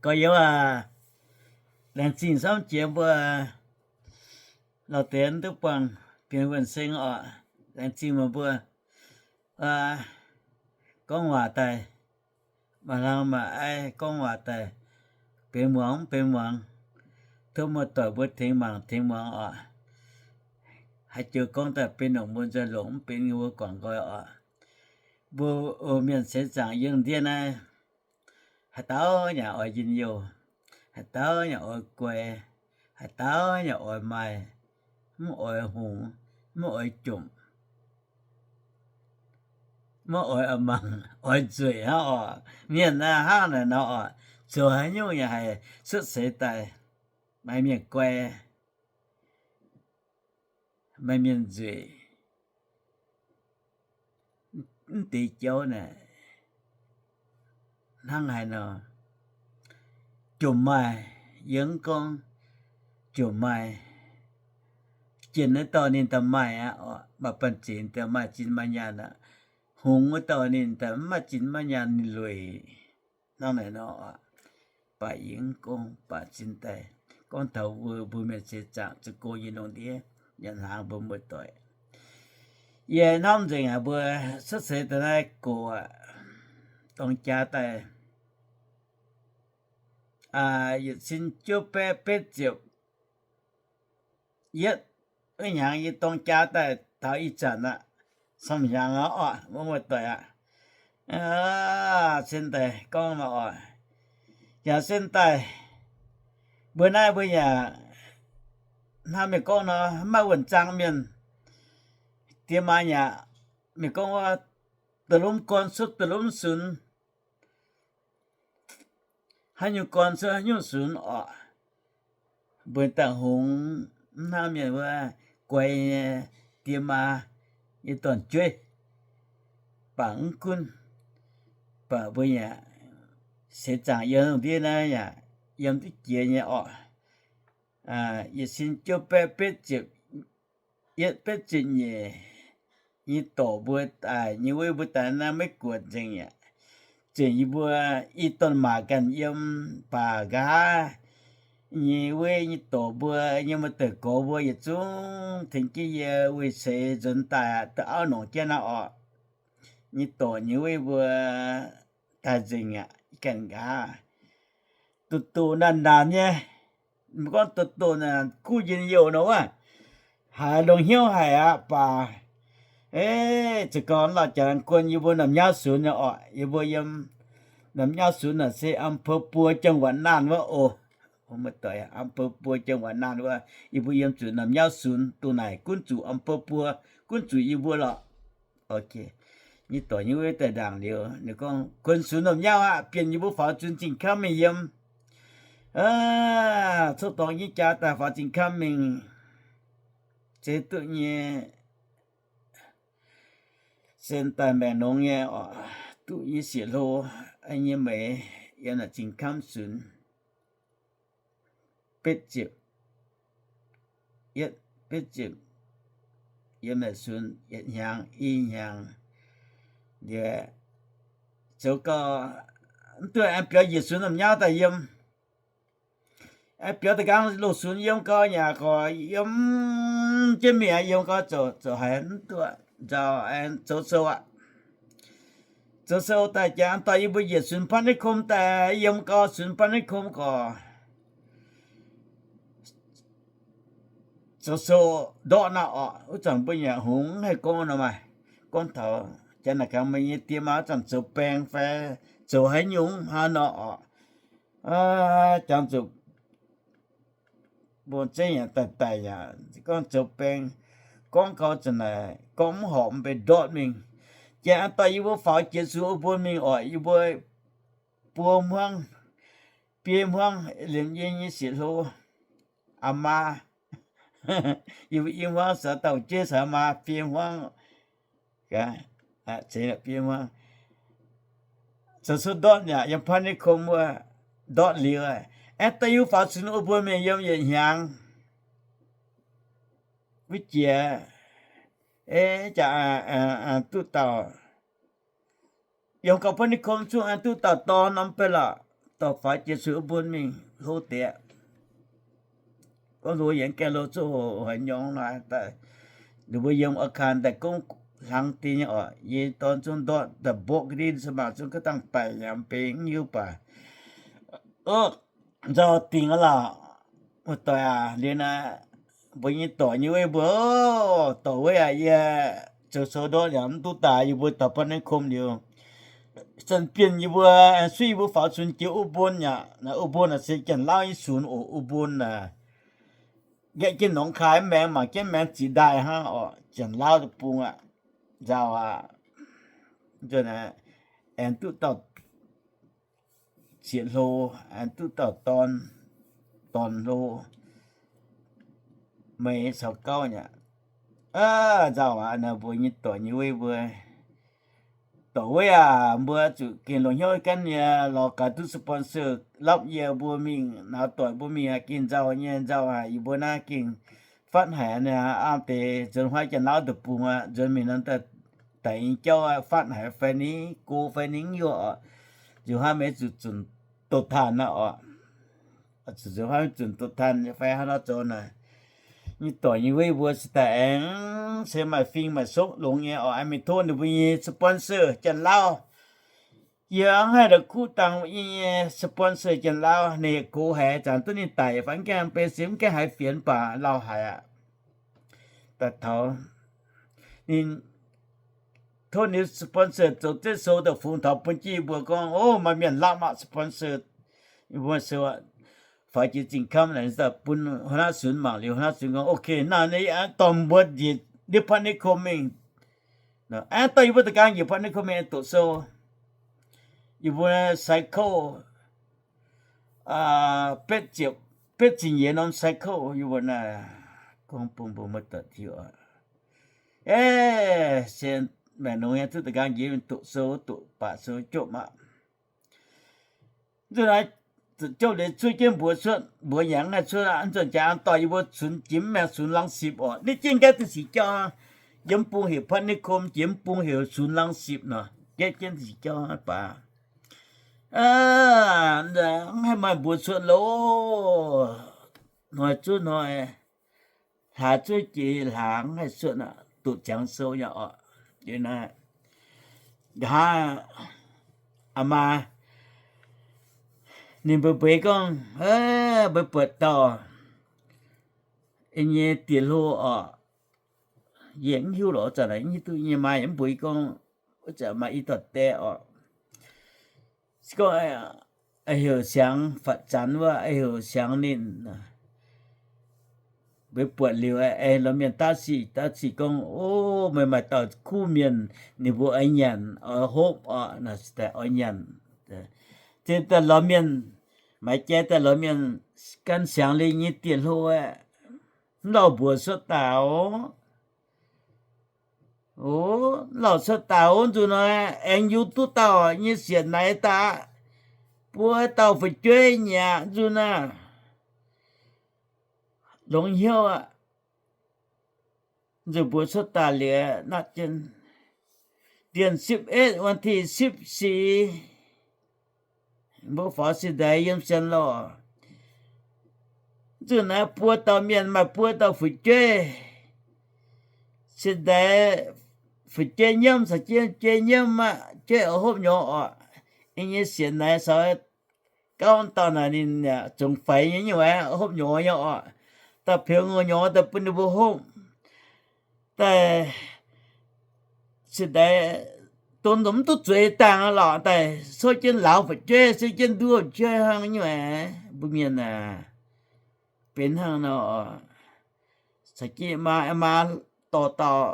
Gorx-youz aac, laengz zingh samv jiex mbuo lorz deix duqv buangh Bienh Wuonh Seng oc. Laengz zingh meih mbuo gorngv waac daaih, maaih hlang maaih aiv gorngv waac daaih, benx muangx mv benx muangx, tov muoz-doic mbuo tengx mangc tengx muangx oc. Haaix joux gorngv daaih benx longc mbuo nzoih longc, mv benx mbuo guangc nqoi oc. Mbuo oc mienh seix zaangc yiem ndiev naaiv, haaix dauh yaac oix njien-youh, haaix dauh yaac oix guai, haaix dauh yaac oix maaih, mv oix hungx, mv oix jomc, mv oix mangc, oix nzueic hnangv oc. Mienh naaiv hnangv naaic nor oc, zoux haaix nyungc yaac haih cuotv seix daaih, maaih mienh guai, maaih mienh nzueic. Mv deix jauv naaic hnangv haaix nor, jomc maaih, yie mv gorngv jomc maaih, jienh naaiv dorh ninh daaih maaih aqv oc, maaih banh zeic daaih maaih zinh maaih nyaanh aqv. Hungx wuov dorh ninh daaih mv maaih zinh maiv nyaanh ninh lueic hnangv naaic nor. Baac yie mv gorngv baac zinh daaih gorngv taux mbuo, mbuo mienh seix zaangc zuqc go nyei lungh ndiev, nyanc hnaangx mbuo muoz-doic. Yie hnamv nzengc aqv, mbuo cuotv seix daaih naaiv gox aqv, dorng jaax daaih, yietc cin juov baeqv betv ziepc yietv, wuov hnyangx yie dorng jaax daaih taux ih zanc aqv, camv hnyangx aqv oc, mbuo muoz-doic aqv. Sin daaih gorngv nor oc, yaac sin daaih mbuo naaiv mbuo yaac hnangv mienh gorngv nor, maiv wuonh zaang mienh, diex maa yaac mienh gorngv wuov, da'lomv gorn cuotv da'lomv sunx. Haaix nyungc gorn cuotv haaix nyungc sunx oc. Mbuo daaih hungx mv hnangv mienh wuov, guai nyei, diex maa nyei dorn-jueiv, baac mv gunv, baac mbuo yaac seix zaangc yiem lungh ndiev naaiv yaac yiem duqv jiex nyei oc. Yietc cin juov baeqv betv ziepc yietv betv ziepc nyeic, yie dorc mbuo daaih, yie weiv mbuo daaih naaiv Meiv Guoqv nzengc aqv. Zengc yie mbuo i dorn-maac ganh yiem baac nqa'haav, yie weiv yie dorc mbuo, yie muoz-doic gorx mbuo yietc zungv tengx jienv yie weih seix nzuonx daaih, duqv auv nongc jienv naaiv oc. Yie dorc yie weiv mbuo daaih nzengc aqv, ganh nqa'haav. Doqc doqc naanc naanc nyei, mv gorngv doqc doqc naanc kuv njien-youh nor wuov, haiz longx hnyouv haic aqv baac, zuqc gau lauh jaax guon yie mbuo Namx Nyauv Sunx nyei oc. Yie mbuo yiem Namx Nyauv Sunx naaic se อำเภอปัว จังหวัดน่าน wuov oc. อำเภอปัว จังหวัดน่าน wuov, yie mbuo yiem zuqc Namx Nyauv Sunx, dongh naaic gunv zuqc อำเภอปัว, gunv zuqc yie mbuo lorqc. Nyei dorc nyei wuov daaih ndaangc liuz ninh gorngv, kuonx sunx Namx Nyauv aqv, bienh yie mbuo faaux zunh Zingh Kamv mingh yiem. Cuotv dorngx nyei jaax daaih faaux Zingh Kamv mingh, zeiz duqv nyei, sen daaih maengc nongx nyei oc, duqv nyei sieqv hlo nyei meix yiem naaic Zingh Kamv sunx. Betv ziepc yietv, betv ziepc, yiem naaic sunx yietc hnyangx i hnyangx, liuz zoux gau, mv duqv aengx biaux njiec sunx Namx Nyauv daaih yiem. Aengx biaux da'nqaang loz-sunx yiem gau, yaac gorx yiem jienv mingh, yiem gau zoux, zoux haiz mv duqv nzauh, aengx zoux sou aqv. Zoux sou daaih jangx dorh yie mbuo njiec sunx พนัสนิคม daaih, yiem gau sunx พนัสนิคม gorx zoux sou ndortv naaiv oc. Wuov zanc mbuo yaac hungx haih gorngv nor maaih, gorngv taux janx naaic gaax meih nyei diex maa wuov zanc zoux baeng fai zoux haaix nyungc hnangv nor oc. Jangx zuqc mbuo zeiv yaac daaih daic yaac gorngv zoux baeng, gorngv gau zanc naaic gorngv mv horpc mv benx ndortv mingh. Jangx dorh yie mbuo faaux jiex zuqc wuov mbuo mingh oc, yie mbuo buo hmuangv, biei hmuangv liemh yie nyei sieqv hlo, aa maa, yie mbuo i hmuangv saax dauh jeiv saax maa, biei hmuangv, biei hmuangv zoux cuotv ndortv yaac yiem พนัสนิคม wuov ndortv liuz, aengx dorh yie mbuo faaux zuqc wuov mbuo mingh yiem yietc hnyangx. Wuov jiex, jaax duqv dauh, yiem gau พนัสนิคม zungv aengx duqv dauh dorn norm beiv lorqc. dorh faaux jiex cuotv wuov mbuo mingh hlo deix. Gorngv hlo yaac gaengh hlo zuqc hoic nyorngx nor, ninh mbuo yiem อาคาร daaih gorngv hlang deix nyei oc. Yie dorn zungv ndortv daaih mborqv ga'ndiev se maaih zungv ga'dangh baic yaac mv benx mv hiuv baac nzauh dingc aqv lorqc. Muoz-doic aac, liuz naaiv mbuo nyei dorc nyei weiv mbuo, dorc weiv aac, yie zoux sou ndortv yaac mv duqv daaih, yie mbuo taux พระนิคม liuz, zanc bienh yie mbuo, suiv yie mbuo faaux cunx jiex อุบล aqv. Naaiv อุบล aac se Janx-Lauv nyei cunx oc. อุบล aac, nqaeqv jienv หนองคาย maengx, mangc jienv maengx ziqc ndaaih hnangv oc. Janx-Lauv deic-bung aqv. Nzauh aqv. Aengx duqv dauh zieqc hlo, aengx duqv dauh dorn, dorn hlo, meih caux gauv nyei aqv. Nzauh aqv, naaiv mbuo nyei dorc nyei weiv mbuo. Dorc weiv aac, mbuo zuqc gengh longc hnyouv ganh nyei lorz gaax duqv sponsor lapv yie mbuo mingh, nauz doic mbuo mingh aqv, gengh nzauh nyei, nzauh aqv. Yie mbuo naaiv gengh fatv haic, aam deix nzuonx huaav Janx-Lauv deic-bung aqv, nzuonx mingh nor daic nyei jauv aqv, fatv haic fai ni, go fai ni, mv hiuv oc. Nzuonx huaav maiv zuqc zunc douz-taanh nor oc. Zuqc nzuonx huaav zunc douz-taanh fai haaix nor zoux naaic. Nyei dorc nyei weiv mbuo se daaih aengx se maaih fing maaih sokv longx nyei oc. Aengx mingh tov ninh mbuo nyei sponsor Janx-Lauv. Yie hnangv haih la'kuqv dangh nyei sponsor Janx-Lauv, ninh gox haic, zanc duqv ninh daic fai mv gaengh, benx simv mv gaengh haiz fienx baac lauh haic aqv. Daaih taux ninh tov ninh sponsor zoux zeiv sou daaih fungx taux bun jienv mbuo gorngv, o, maaih mienh lamh aqv, sponsor. Mbuo sou faaux jiex zingh kamv naaic, bun หัวหน้าศูนย์ mangc liuz, หัวหน้าศูนย์ gorngv, ok, naaiv ninh dorh mbuo njiec ndiev พระนิคม mingh. Aengx dorh yie mbuo da'gaang njiec พระนิคม mingh doqc sou. Yie mbuo ไซเคิล betv ziepc, betv ziepc nyeic norm ไซเคิล yie mbuo naaiv gorngv bun mbuo muoz-doic tiux. E, se maengc nongx nyei duqv da'gaang njiec mingh doqc sou, doqc baac sou jopv aqv. Nzunc naaiv zuqc jopv liuz cuotv jienv mbuox cuotv, mbuox yaac mv haih cuotv aqv. Nzunc jaax dorh yie mbuo cunx jiex mv maengx cunx ลังสิต oc. Ninh jienv gaeqv deix sic jauv, yiem bung heuc พระนิคม, jiex mv bung heuc cunx ลังสิต nor, gaeqv jienv deix sic jauv baac mv haih maaih mbuox cuotv loh. Hnoi zuov hnoi, hlaax zuov jiex hlaax, mv haih cuotv aqv. Doqc ziangx sou nyei oc. Nqa'haav aa maa ninh mbuo mbeix gorngv, mbuo buatc dauh nyei dieh hlo oc. Yie mv hiuv lorqc, zanc naaic mv hiuv duqv nyei, maa yaac mv mbuox yie gorngv, wuov zanc maaih i dauh die oc. Se gorngv heuc siangx fatv zanx wuov, heuc siangx ninh. Mbuo buatc liuz, lorz mienh daav sic, daav sic gorngv, o, meih maaih dauh kuv mienh, ninh mbuo oix nyanc oix hopv oc, naaic daaih oix nyanc. Zinh daaih lorz mienh, maiv jai daaih lorz mienh gan siangx liuz nyei dieh hlo aeqv, mv lauh mbuox cuotv daaih oc. O, mv lauh cuotv daaih oc. Nzunc nor aengx yungz duqv dauh nyei siec naaic daaih, buo dauh fu'jueiv nyei aqv. Nzunc naaiv longx hnyouv aqv. Nzunc mbuox cuotv daaih liuz, เดือนสิบเอ็ด วันที่สิบสี่ mbuo faaux sin ndaix yiem Sienx Lorh. Nzunc naaiv buo dauh mienh maaih buo dauh fu'jueiv. Sin ndaix fu'jueiv nyiemv caux jienv jueiv nyiemv aqv, jueiv oix hopv nyorx oc. Yie nyei siec naaiv caux gauv dauh naaic ninh zungx faix nyei, nyungc aeqv, hopv nyorx nyei oc. Daaih peux ngongh nyorx daaih bun ninh mbuo hopv. Daaih sin ndaix donx nzunc mv duqv zueiz dangh lorqc, daaih cov jienv lauz fu'jueiv, cov jienv nduov fu'jueiv hnangv nyungc aeqv, mbuo mienh aac, benx hnangv nor oc. Caux jienv maa, maa dorh dauh,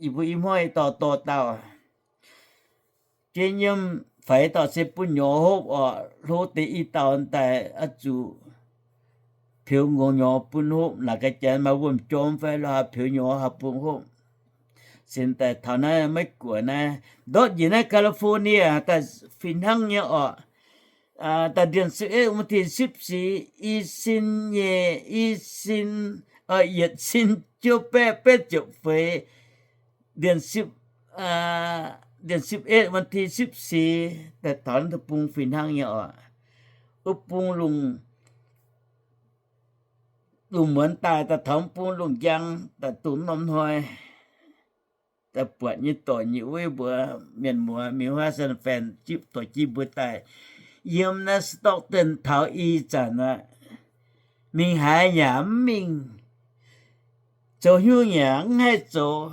yie mbuo i hmuangv dorh dorh dauh. Jueiv nyiemv faix dauh se bun nyorx hopv oc. Hlo deix i dauh daaih oix zuqc peux ngongh nyorx bun hopv. Naaic ga'janx maaih wuom-jorm fai lo haaix peux nyorx haih bun hopv. Sin daaih taux naaiv Meiv Guoqv naaiv, ndortv njiec naaiv California daaih fih hnangv nyei oc. Daaih เดือนสิบเอ็ด วันที่สิบสี่ i sin nyeic, i sin, yietc sin juov baeqv betv ziepc feix, เดือนสิบเอ็ด วันที่สิบสี่ daaih taux naaiv deic-bung fih hnangv nyei oc. Tov bung lungh, lungh muonz daaih, daaih taux bung lungh njang, daaih dongh norm hnoi daaih buatc nyei doic nyei uv mbuo mienh muoz mingh huaav san faen jipv doic jipv mbuo daaih yiem naaiv Stockton taux ih zanc aqv. Mingh haaix yaac mv mingh, zoux hnyouv yaac mv haih zoux,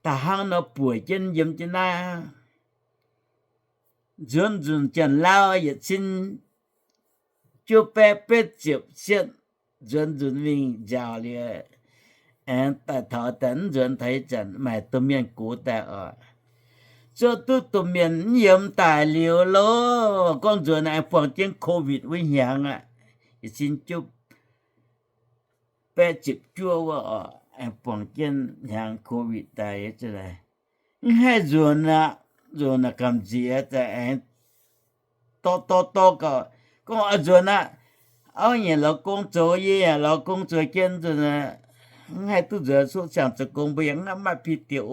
da'hnangv nor buoc jienv yiem jienv naaiv. Nzuonx nzunc Janx-Lauv yietc cin juov baeqv betv ziepc cietv, nzuonx nzunc mingh nziaauc liuz, aengx daaih taux daaih mv nzuonx taux ih zanc maaih domh mienh gox daaih oc. Zuov duqv domh mienh mv yiem daaih liuz loh, gorngv nzuonx aengx buangh jienv COVID wuov hnyangx aqv. Yietc cin juov baeqv ziepc juov wuov oc, aengx buangh jienv hnyangx COVID daaih. Mv haih nzuonx aqv. Nzuonx aqv, gamh nziex daaih aengx dorh dorh dorh gauh gorngv oix nzuonx aqv. Auv yaac lorz gong zoux, yie yaac lorz gong zoux jienv nzuonx aqv. Mv haih duqv nzuonx, soqv siang zoux gong mbuo yaac mv maaih video,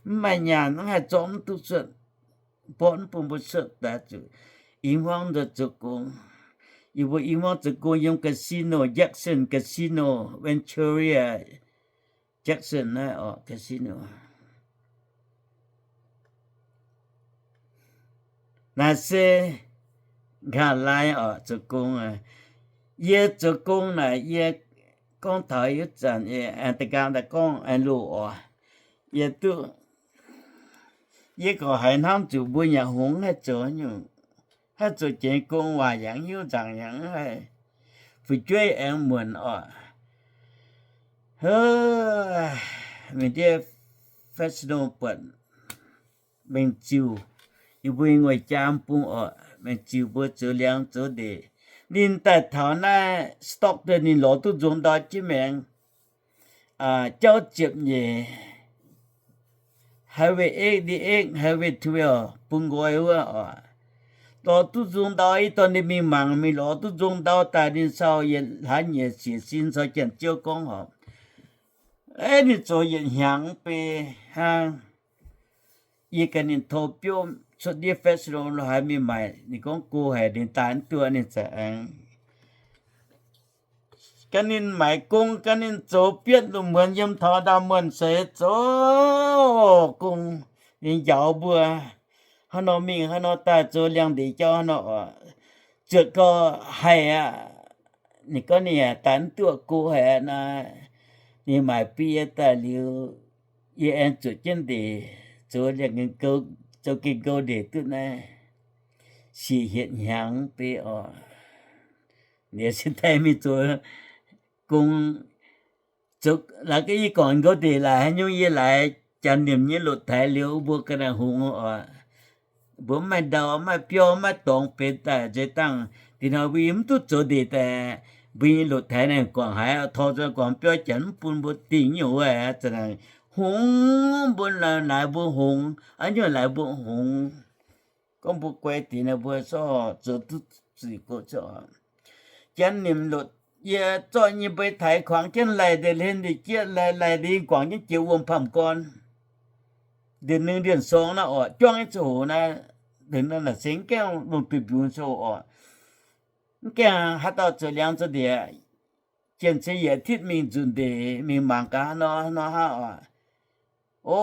mv maaih nyaanh, mv haih zorqv mv duqv cuotv, mborqv mv bun mbuo cuotv daaih zuqc i hmuangv nzuonx zoux gong. Yie mbuo i hmuangv zoux gong yiem casino, Jackson Casino, Ventura, Jackson naaiv oc, casino. Naaiv se nqa'haav laai oc, zoux gong. Yie zoux gong naaic, yie gorngv taux yietc zanc, aengx da'nqaang daaih gorngv aengx loz oc. Yie duqv, yie gorqv haiz hnamv zuqc mbuo nyanc hngongx haih zoux nyungc, haih zoux jiex gong waac yaac mv hiuv, nzaangc yaac mv haih, fu'jueiv aengx muonc oc. Mingh ndiev Fresno buatc Mengh Ziuh, yie mbuo nyei nguaih jaa bung oc, Mengh Ziuh mbuo zoux liangx zoux ndeic. Ninh daaih taux naaiv Stockton, ninh lorz duqv nzong ndau jienv maengx jauv ziepc nyeic, Highway eight, eight, Highway twelve bun nqoi wuov oc. Lorz duqv nzong ndau, ih dorh ninh mingh mangc, mingh lorz duqv nzong ndau daaih, ninh sau yietc hlaax nyeic siec sin caux Janx-Ziouv gorngv horpc. Ninh zoux yietc hnyangx mv bei hnangv. Yie ganh ninh tov biouv cuotv ndiev Fresno lo haaix mingh maaic, ninh gorngv go haic, ninh daaih mv duqv, ninh za'gengh ganh ninh maaic gong, ganh ninh zoux bietv lungh muonz yiem taux ndaamv-muonh seix zoux gong. Ninh njaaux mbuo hnangv nor mingh hnangv nor daaih, zoux liangx-ndeic jauv hnangv nor oc. Zuotc gau haih aqv. Ninh gorngv ninh yaac daaih mv duqv, go haic aqv naaic. Ninh maaic bun yie daaih liuz, yie aengx zuotc jienv ndeic zoux liangx-ndeic, zoux gengh gouv ndeic duqv naaiv siec hietc hnyangx mv bei oc. Liuz se daaih mingh zoux gong, zoux laaix ga'naaiv gorngv gouv ndeic laaix haaix nyungc, yie laaix Janx-Nimc nyei loz-taaix liuz mbuo ga'naaiv hngongx oc. Mbuo mv maaih ndau, mv maaih biauv, mv maaih dorngx benx daaih nzeix dangh. Dinh hnoi mbuo yie mv duqv zoux ndeic daaih, mbuo nyei loz-taaix naaic guangc haiz, tor nzuonx guangc biauv Janx mv bun mbuo dingh nyungc wuov, za'naaic hngongx mbuo laaix mbuo hngongx, a'nyungc laaix mbuo hngongx. Gorngv mbuo guai deix naaic mbuo zorqv zoux duqv zuqc go zorqv. Janx-Nimc loz, yie zorqv nyei mbeix taaix kuangx jienv laih ndeic hlen ndeic jieqv, laih laih ndeic guangc jienv jiex wuom pamh gorn. Ndeic nungx ndiev sorng naaiv oc, juangv nyei ziangh hoc naaiv, ndeic nungx naaic se mv gaengh lungh duih mbiungz ziangh hoc oc. Mv gaengh haaix dauh zoux liangx zoux ndeic, jien ceix yietc titv mingh nzunc ndeic mingh mangc gaax hnangv nor hnangv nor hnangv oc. O,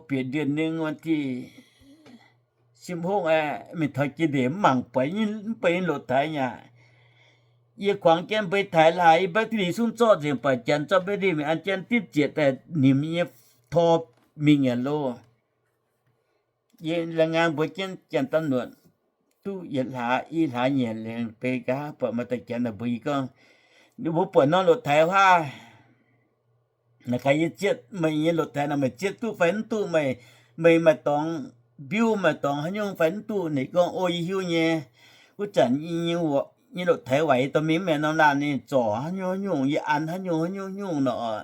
bieqc ndiev nungx wuov deix, sim hungh aeqv, mingh taux jiex ndeic mv mangc buatc, mv bei nyei loz-taaix nyei aqv. Yie kuangx jienv mbeix taaix laaix, yie battery zungv zorqv nzengc, buatc Janx zorqv battery mingh an jienv dimv ziec daaih nimc nyei tor mingh yaac loh. Yie laengz ngaanc mbuox jienv Janx-Da'luoqc duqv yietc hlaax, i hlaax nyeic lengh beiv nqa'haav buatc maaih dauh Janx naaic mbuox yie gorngv, mbuo buatc norm loz-taaix huaav naaic gaax, yie zieqv meih nyei loz-taaix naaic, meih zieqv duqv fai mv duqv, meih, meih maaih dorngx mbiuv, maaih dorngx haaix nyungc fai mv duqv. Ninh gorngv, o, yie hiuv nyei. Wuov zanc yie nyei, nyei loz-taaix waaic yie dorh mingh mv maaih norm laanh, ninh zorc haaix nyungc haaix nyungc, yie an haaix nyungc haaix nyungc nyungc nor,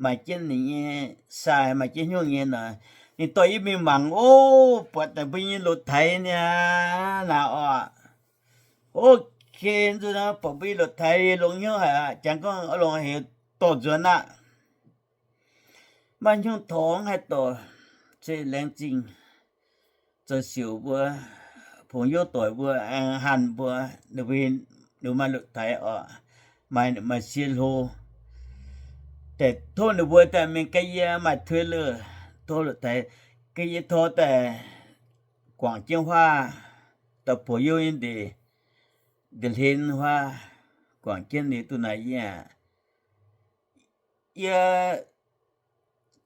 maaih jienv ninh nyei sai, maaih jienv haaix nyungc nyei nor. Ninh dorh yie mingh mangc, o, buatc daaih mbuo nyei loz-taaix niaa naaic oc. Ok, nzunc naaiv buatc mbuo nyei loz-taaix longx hnyouv haic aqv. Janx gorngv longx haic, dorh nzuonx aqv. Maiv hnyouv torngv haih dorh, se laengz zingh zoux siouc mbuo pongx youv doic mbuo aengx hanc mbuo, ninh mbuo maaih lutc taaix oc, maaih, maaih sie hlo. Daaih tov ninh mbuo daaih mingh ga'yie maaih tuix lorh, tov lutc taaix, ga'yie tov daaih guangc jienv huaav, daaih pongx youv nyei ndeic, ndeic hlen huaav, guangc jienv ninh duqv naaic yie aac. Yie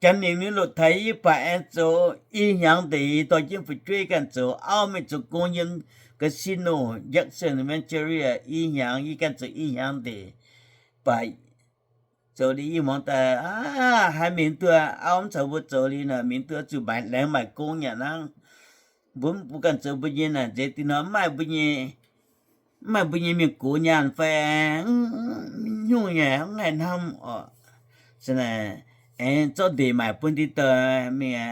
janx ninh nyei lutc taaix yie baac aengx zoux i hnyangx ndeic, yie dorh jienv fu'jueiv ganh zoux, auv mingh zoux gong yiem casino, Jackson, Ventura, i hnyangx, yie ganh zoux i hnyangx ndeic. Baac zoux liuz yie muangx daaih, aav, haaix mingh duqv auv mv caux mbuo zoux liuz nor, mingh duqv zuqc maaiz, laengz maaic gong nyanc hnangv. Mbuo, mbuo ganh zoux mbuo nyei naaic nzeix dinh hnoi, mv maaih mbuo nyei, mv maaih mbuo nyei mienh gox nyaanh fai nyungc nyei, mv haih hnamv oc. Aengx zorqv ndeic maaic bun ndie doic mingh,